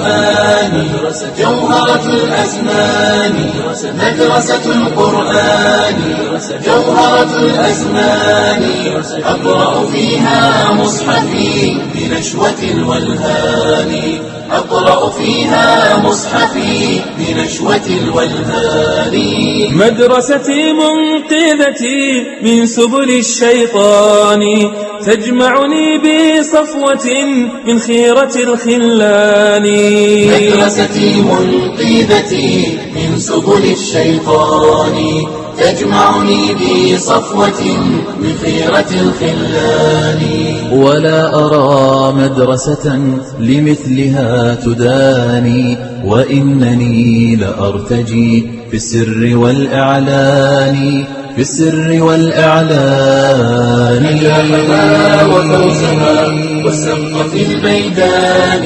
القرآن جوهرة الأزمان، مدرسة القرآن جوهرة الأزمان، أقرأ فيها مصحفي بنشوة والهان، أقرأ فيها مصحفي بنشوة والهان. مدرستي منقذتي من سبل الشيطان، تجمعني بصفوة من خيرة الخلان. مدرستي منقذتي من سبل الشيطان، تجمعني بصفوة من خيرة الخلان. ولا أرى مدرسة لمثلها تداني، وإنني لأرتجي في السر والإعلان، في السر والإعلان. نجاحها وفوزها والسبق في الميدان،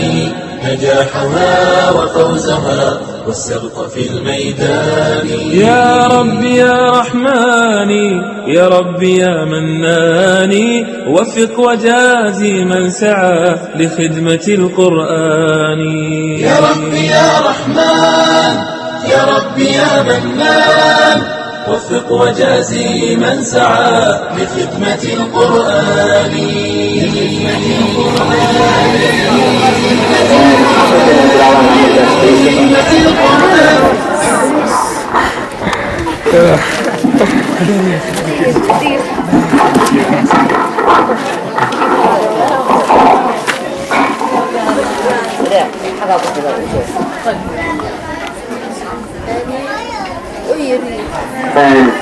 نجاحها وفوزها والسبق في الميدان. يا رب يا رحماني، يا رب يا مناني، وفق وجازي من سعى لخدمة القرآن. يا رب يا رحمن، يا رب يا منان، وفق وجازي من سعى لخدمة القرآن، لخدمة القرآن، لخدمة القرآن.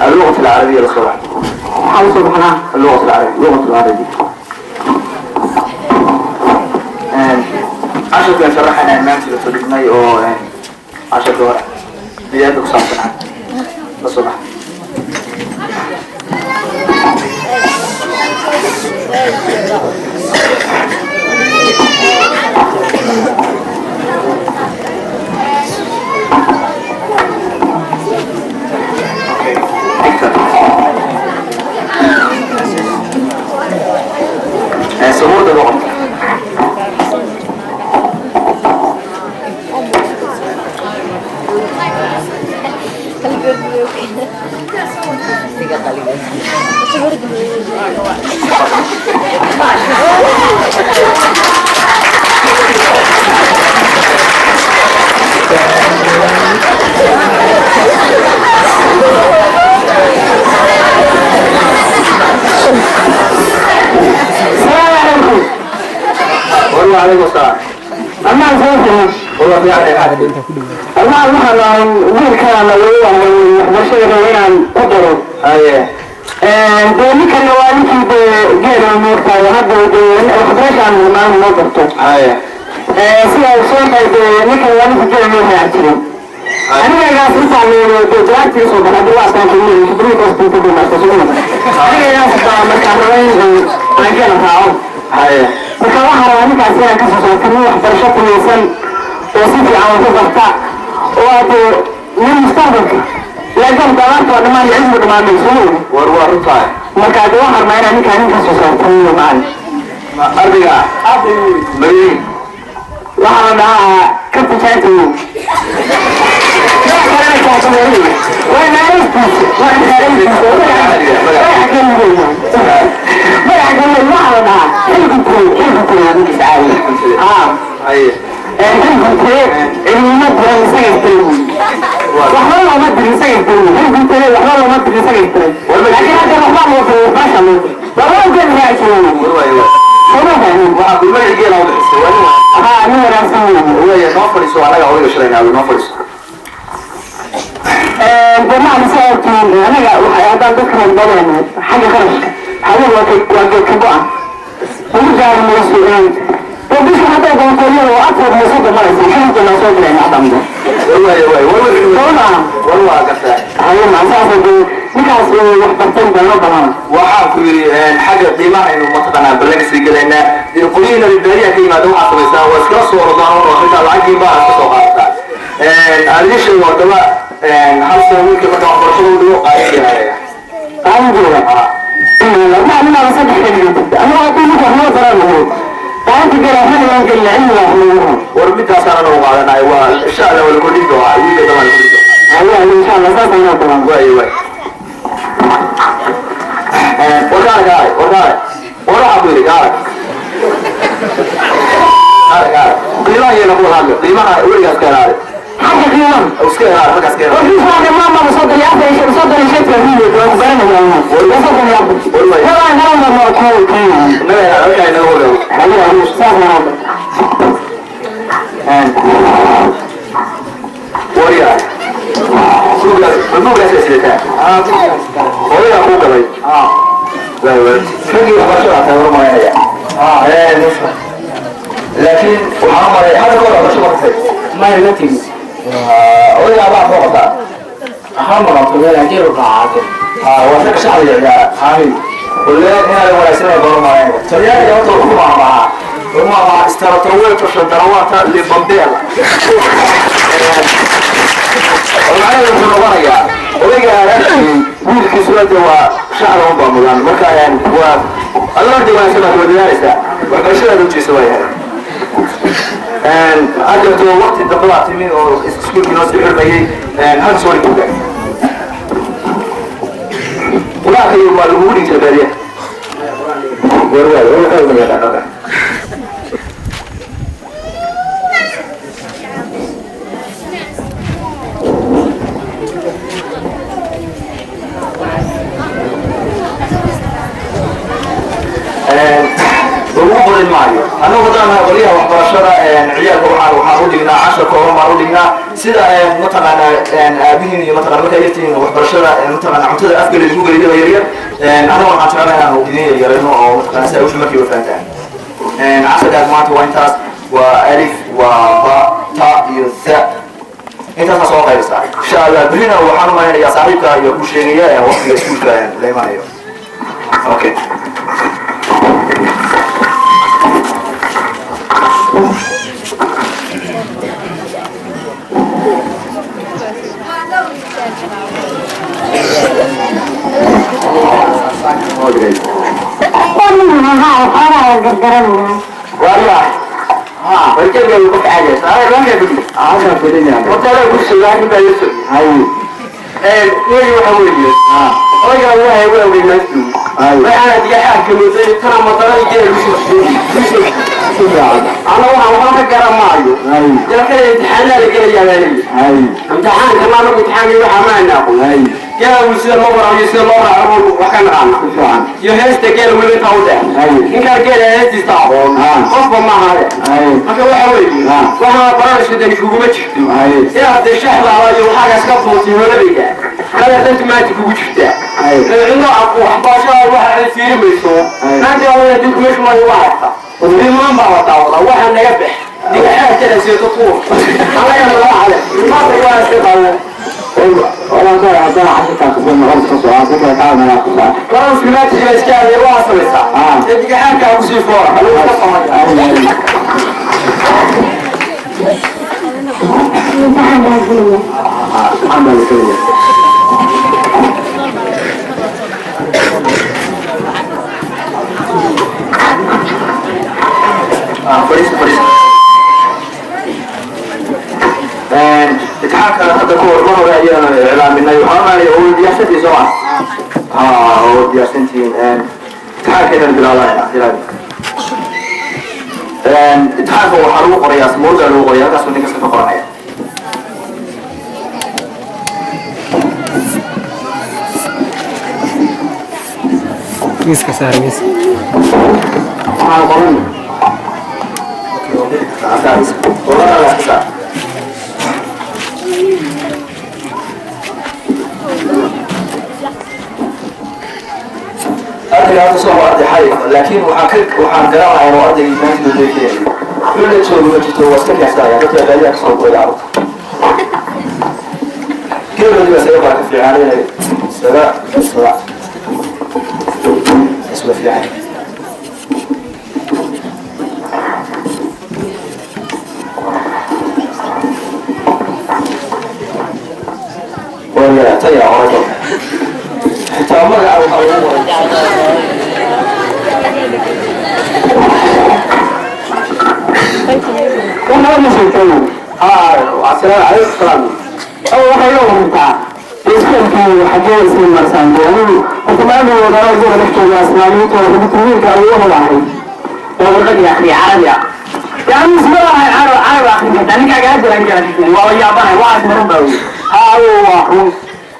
اللغة العربية لو سمحت. اللغة العربية، اللغة العربية. casharkaan sharaxaynaa maanta la soo dhignay oo casharka hore biyaada ku saabsanaa la soo baxa. Sabuurda boqorka. السلام عليكم. والله عليكم السلام. أما سوف والله في عافية. أما waxaan wiilkaan waxbarashada inaan ku daro. Haye. Dee ninkana waa ninkii dee geela moogtahay hadda dee waxbarashaan maalin noo barto. Haye. Sida ay soo tahay dee ninkan waa ninkii geela noo raaci jiray. Anigagaas intaa leeyo dee jawaabtii soo baxay hadii waa saan keliya khibrad qof ku dhimato soo anigagaas baa markaa rabay in aan geela raaco. Haye. Marka waxaa rabaa ninkaas inaan kasoo saarto nin waxbarasho kumaysan oo si fiican wax u barta oo hadee nin mustaqbalka laakiin daawaanta waa dhammaan cilmigu dhammaanay soo War waa runtahay. Marka hadee waxaan rabaa inaan ninkaa nin kasoo saarto nin macalin. Ardayga magaciin? Waxaa la dhahaa kabtajaanta waa naaristiisa, waa naaristiisa, magaca keliya, magaca keliya waxaa la dhahaa xilguntay, xilguntay waa ninkiis caadi haa. Haye. Xilguntay cilmima diran isaga isdiray, waxba looma dirin isaga isdiray, xilguntay waxba looma dirin isaga isdiray, laakiin hadda waxbaa loo diray, waxbaasha loo diray, waa geed raaci jiray. War waay waay. Sooma fahmin? Waxaa ku magaci geela u bixisay waa nin wanaagsan. Haa, nin wanaagsan weeye. Waaya, noo fadhiiso, annaga odayga shalaynaa, noo fadhiiso. Dee macalin, saa ogtihiin anaga waxay haddaan dadka reer xagga qarashka xaluhu waa waa geed ka go-an ugu gaari mayso. Dee bisha hadday doonto iyadoo 34 maraysa xilka noo soo dirayna hadda. War waay waay. War wixii soo maaha? War waa gartaa. Haye maa saas dee ninkaas wax bartay baa loo balana. Waxaa ku yidhi xagga qiimaha aynu mataqaanaa ballan sii gelaynaa. Qolyihiina baadiyaha ka yimaada waxaa samaysaa waa iskala soo ordaan oo xitaa lacagtii baa iska soo qaadataa. Aan idiin sheego haddaba hal sano wiilka marka waxbarashada u dhigo qaaligeeda. Qaalinteeda macalin saddex ka dhigantay aniga haddii ninka wax noo daraan lahayd qaalinta geela waxna waan gelina cilmiga wax noogu War midaasaana nagu qaaday. Allah waa la kordhin doonaa, wiilka dambaa la kordhin doonaa. Insha Allah saas ayaan doonaa. Waay waay. Warkaale kaale, warkaale. War waxaa ku yidhi kaale. Kaale kaale. Qiimaha yeena ku wada hadlo. Qiimaha weligaas ka ilaali. Xagga qiimaha. Iska ilaali, halkaas ka ilaali. Warkiisa maama 35 35 waa ku garanaya. 34. Waa garan ma ku keenay. Naga ilaali, halkaa inaga wareego. Haye, saas ayaan. Waryaa. Buugaas, buugaas ay sidataa. Hooyadaa kuu galay. Waay waay. Raggii waxbarashada tahay war malaynaya. Laakiin waxaan u malay hadda kahor waxbarasho ma tagtay. Maya, ma tegin. Hooyadaa baa kuu qabtaa. Waxaa maqabto meel ajir u raacate. Waa rag shacbiga ciyaara. Wallahi inaad wanaagsanay baan u malaynaya. Talyaaniga horta wuxuu maamaahaa. Wuxuu maamaahaa istaratowelto shandarawata libambela. Macnaheedu wuxuu noqonayaa odayga aaraarkii wiilkiisuna de waa shacda un baa mudan. Marka waa adoo arday wanaagsan baad wada dadaalaysaa. Waxbarashadaada ujeesa waa yahay. Hadda waqti dambe baa timi oo iskuulkii noo sii xirmayay. Halka soo dhig buuga. Qur-aanka iyo waa lagugu dhigi jiray baadiyaha. War waay, war waxaa ma yaqaan halkan. Lagu qorin maayo. Annagu haddaan nahay qolyaha waxbarashada, ciyaalka waxaan u dhignaa cashar kooban baan u dhignaa, sida mataqaanaa aabihiin iyo mataqana markaa yartihiin waxbarashada, mataqana cuntada afka lagu geliyaba yaryar. Annagu waxaan jecelnahay inaanu idin yaryarayno oo mataqana si ay wixii markiiba fahantaan. Casharkaas maanta waa intaas, waa alif, waa ba, ta iyo tha. Intaasaa soo qaybisaa insha Allah. Berrina waxaan u malaynayaa saaxiibka iyo ku sheegaya waqtiga iskuulka la imanayo. Okay. Xoolaha gargaranaya. Waayaa. Warkeega uu ka caadi. Saare ranka bidi. Halkan fadhiya. Horta ku sugaa in baa yusuf. Haye. Ee waxa weeye. Odaga waxa uu awgeey maastu. Waxaana diga xaaka mooday tana madara geel yusuf. Ana waxaan ka garan maayo. Haye. Dalka imtixaan la gelayaa baa leeyahay. Haye. Imtixaanka ma lagu imtixaanka waxa ma anaaqo. Haye. Geel sida loo warabiyo, sida loo raaco wax ka naqaana. Si fiican. Iyo heesta geel weli intaa u dheer. Haye. Ninkaan geela heestiisa aqoon. Qofba ma aha. Haye. Marka waxa weeye. Waxaa barashada dani kuguma jirto. Haye. Inaad dee shaxdaada iyo waxaagaas ka tuurtay hooladayda. Kale danta maanta kugu jirtaa. Haye. Cidlo waxbarashada waxa ay fiiri mayso. Haye. Maanta waa dib meeshu ma waa haysta. Imaan baa la daawadaa, waxa naga bax. Digaxaa kale seeto tuur. Anaga nala hale. Maanta waa iska qaadan. Walaa ka haddana casharkaa ku soo noqon ka soo si kale kaa meelaa ku saa. Garoonka maanta iska aaday waa samaysaa. Dee digaxaankaa kusii foora. Haluu ka samaya. Haye. Imtixaan baa gelaya. Imtixaan baa la gelaya. Fadhiiso, fadhiiso. Imtixaanka hadda ka hor mar hore ayaanu iclaaminay. Waxaan maanaya oo diyaarsantihiin soo ma? Oo diyaarsantihiin. Imtixaankeedaan bilaabanayna bilaabi. Imtixaanka waxaa lagu qorayaa sabuurada lagu qoraya, halkaasuu nin kasta ka qoranaya. Miiska saar, miiska. Waxaan qoran. Halkaas. Warqadaada ka saar. Ardayga hadda soo waa arday xarif, laakiin waxaan garanayaa inuu ardaygii maanta loo keenayo. Kulle joogo ma jirto, waa iska keensaya dadka baadiyaha kasoo goya carruurta. Geeloodii baa isaga baraka fiican inay isaga isaga isla fiican. Waa taya qoray xitaa magaca waxaa lagu qoray. Waxaa ma sheegtay. Ha, Assalaamu calaykum salaam. Oo waxay la warantaa iskuulkii xaggee isla marsaan anigu horta maanta wadana gobolka dhex jooga islaamiyiinta wiilka ugu hodahay oo warqadii akhriya carabi ah yani isma lahay carab carab akhrin karta ninkaaga hajiran kara waa yaabanahay waxaas marun baa wey. Haa, waa run.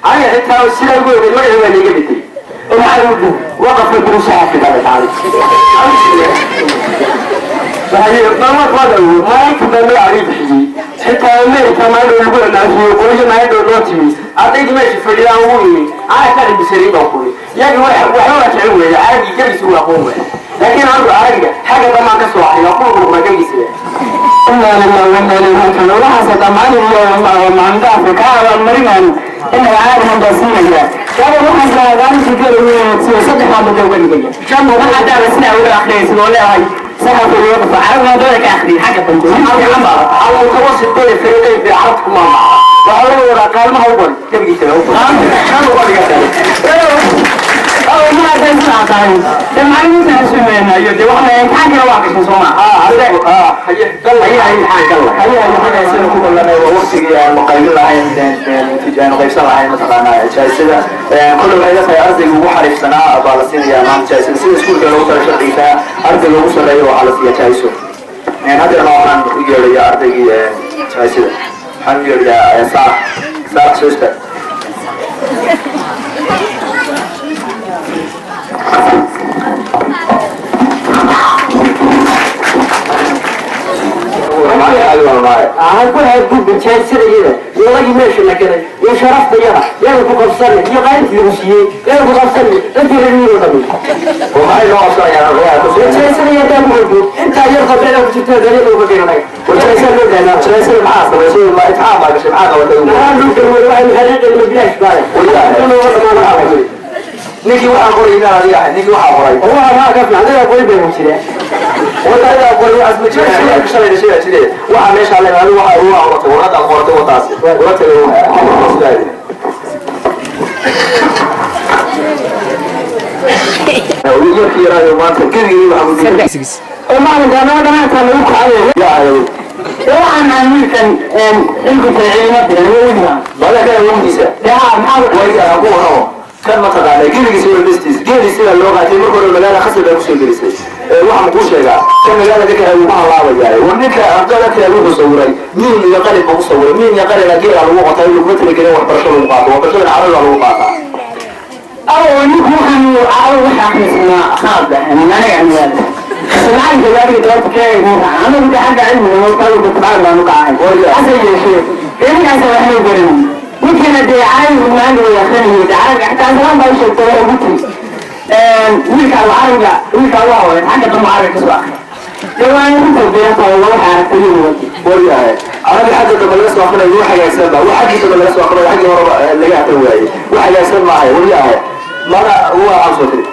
Aniga xitaa sidaa ugu ogay magacii waa liiga dhintay. Oo maxaa ugu waqafka duruusaha xafida tahay. Maalinta dambe cali bixiyey xitaa Amerika maadhow lagu dhaafiyo qolyo maadhow loo timi ardaydii meesha fadhiyaan ugu yimi ana ka dhibisay baan kuli yagi waxba waa jecel weeye carabigii gabiisa waa aqoon weeye, laakiin anigu carabiga xagga damaan ka soo axiyo kuwa kuwa gabiisa. Inaa lillahi wa inaa ilayhi raajicuun. Waxaas dhammaan iyo maalinta Afrika abaalmarinaan inaga caadihan baa siinaya gaba waxaas laagaansi gelayo saddex baa muddo uga dhigaya shan waxaa daaba sidaa uga akhriyaysa oo leedahay saxafa iyo waqfa carabiga dooda ka akhriya xagga dambe fiican baa almutawasit bayna fariiqayn fi carabta kuma maca waxaa laga wadaa qaalmaha u bari gabigiisa u bari shan uga dhigatay. Ma hadday sidaa tahay dee macallimiinta aan sumeynaayo dee waxna imtixaankina waa gashay soo ma? Ku ballanay waa waqtigii aanu qaybin lahayn, aanu qaybsan lahayn mataqaanaa jaisada. Kolle waxay la tahay ardayga ugu xariifsanaa baa la siinayaa maanta jaisada. Sida iskuulka loogu tala sharcigiisa ardayga ugu sarreeya waxaa la siiyaa jaiso. Haddana waxaan u yeedhayaa ardaygii jaisada, waxaan u yeedhayaa Saalax. Saalax, soo istaag. Ku xadgudbin jaasadayada iyo lagii meesha la galay iyo sharaftayada yada ku qabsanay iyo qaybtii lagu siiyey yada ku qabsanay dadkii reer dhami. Oo maxay noo qabsanayaan ardayga ku jaasadaya hadaa ku xadgud intaa yar qabreeda ku jirta dariiqa uga geranay jaasada loo daadaa. Jaisada maxaa samaysay? Ma imtixaan baa gashay? Maxaa qabatay? Maxaa loo galway? Waxay xariiqeen bilaash baale. Ninkii waxaa qoray inaan adiga ahay, ninkii waxaa qoray. Waxa maa ka fiican adiga qoy bay jireen. Wadadaa qoray waxaas ma jiraan, shalay dhashay jire waxa meesha le adigu waxa ugu qoratay warqadda qoratay wataasi warqadda. Yarkii yaraayo maanta geligii waxaa Oo maalinka anoo dhanaantaa lagu kacayo waxaan aan wiilkan xilku taciima diran weliba. Bada kale wawdiisa. Dee haa, maxaa wayga ku waramo kan ma taqaanay geligiisa waa bestiis geeli sida loo qaatay marka hore magaala khasab baa kusoo gelisay. Waxaan kuu sheegaa kan magaalada kale wuu ku halaabayaa. War ninka ardayda kale wuxuu sawiray miin iyo qalin buu ku sawiray, miin iyo qalina geela lagu qotay, laguma talagelin waxbarasho lagu qaato, waxbarashadana carabi baa lagu qaataa. Aw ninku waxaan caawo waxa akhrisnaa khalad ah aniga aniga macalinka gaariga doorta keegay anagu de xagga cilmiga tabcan baanu kacay, hase yeeshee dee ninkaas waxnuu barin ninkiina dee carabigu maanta way akrinayay dee carabiga xitaa aslaan baa u sheegtay waxay ugu tiri wiilka carabiga wiilka waa hore xagga dambe carabiga kasoo akri dee waa in runta beerta oo waxa aragtay iyo wadi. Waryahay, carabi xagga dambe laga soo akrinayo wax hagaagsan ba, wax xaggii dambe laga soo akrinayo xaggii horeba laga akrin waayey wax hagaagsan maahay. Waryahay, mana waa cabsoo tiri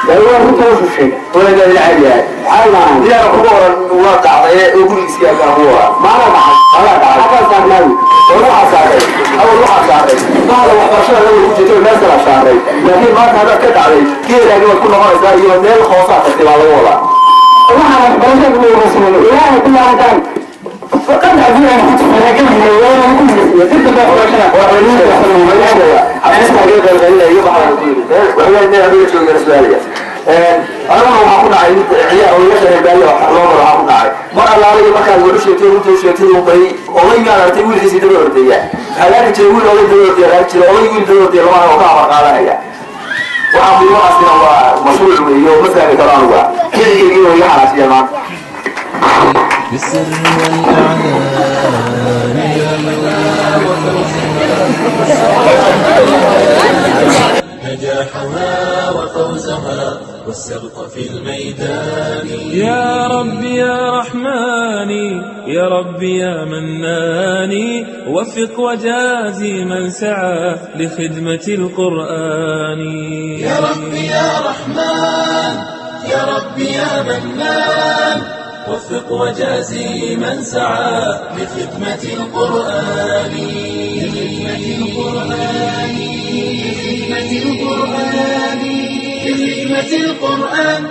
waa runta wuxuu sheegay. Walaga ila caadi yahay diyaar kugu oran waa dhacday oo gurigiisii ayaa kugu oran maana dhacay. Anaa dhacay. Xaggaa saarnaawi. War waxaa saaray awal waxaa saaray bahda waxbarashada lagu ku jirtay meel sala saaray, laakiin maanta haddaad ka dhacday geelaagi waad ku noqonaysaa iyo meel hoosaa tagtay baa laga wadaa. Waxaan waxbarashada ugu horeysan ilaahay ku yaadaan faqad haddii aan ku tufaaganahay ku dib dambe waxbarashada. Aniguna waxaa ku dhacay ciyaar odayaasha reer baadiya loo maro waxaa ku dhacay mar allaale iyo markaad wax u sheegtay runta u sheegtay uu bay odaygaan aragtay wiilkiisii daba ordaya. Waxaa la arki jiray wiil oday daba ordaya la arki jiray, oday wiil daba ordaya lama oo ka amar qaadanaya. Waxaa qiimahaasina waa mashruuc weeye oo ma fahmi karo anuga keligeygii waa iga xanaasiyeen maanta. بالسر والإعلان نجاحها وفوزها والسبق في الميدان. يا رب يا رحماني يا رب يا مناني وفق وجازي من سعى لخدمة القرآن. يا رب يا رحمن يا رب يا منان وفق وجازي من سعى لخدمة القرآن، لخدمة القرآن، لخدمة القرآن، لخدمة القرآن.